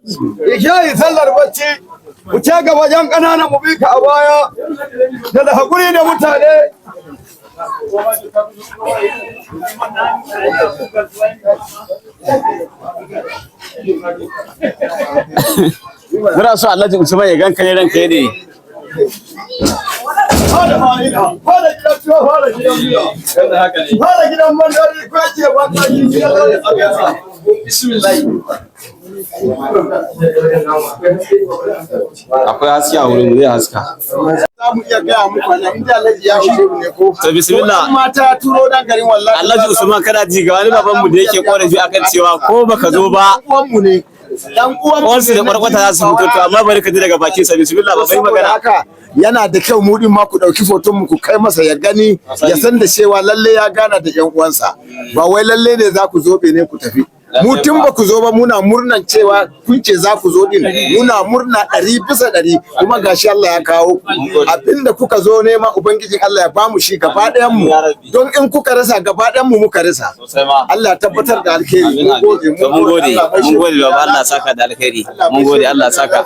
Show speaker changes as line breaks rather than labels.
Isha'i sallar bacci, ku ce gaba jan ƙananan mu bi ka a baya, da haƙuri da mutane.
Muna so Alhaji Usman ya ganka ne ranka ya ne.
Fara fa'ida, fara gidan tuwa, fara gidan miya. Fara gidan mandari, kwace ba ta yi gidan
Akwai haske a wurin zai haska.
Za mu iya gaya muku wannan inda Alhaji ya ishe mu ne ko?
To bismillah.
Ko mata ya turo dan garin wallahi.
Alhaji Usman, kana ji ga wani babanmu da yake korafi akan cewa ko baka zo ba
Dan uwan mu ne. Dan uwan mu
uwansu da kwarkwata za su fito, to amma bari ka ji daga bakin sa. Bismillah baba, yi
Saboda
magana.
haka yana da kyau mu din ma ku dauki foton mu ku kai masa ya gani, ya san da cewa lalle ya gana da yan uwansa. Ba wai lalle ne za ku zobe ne ku tafi. Mu tun ba ku zo ba muna murnan cewa kun ce za ku zo din, muna murna 100%, kuma gashi Allah ya kawo ku. Abinda kuka zo nema, ubangijin Allah ya bamu shi gaba ɗayan mu, don in kuka rasa, gaba ɗayan mu muka rasa.
Sosai ma.
Allah ya tabbatar da alheri. Mun gode.
To mun gode.
Allah mai
Mun gode baba,
lafiya.
Allah saka da alkhairi. Mun gode, Allah saka.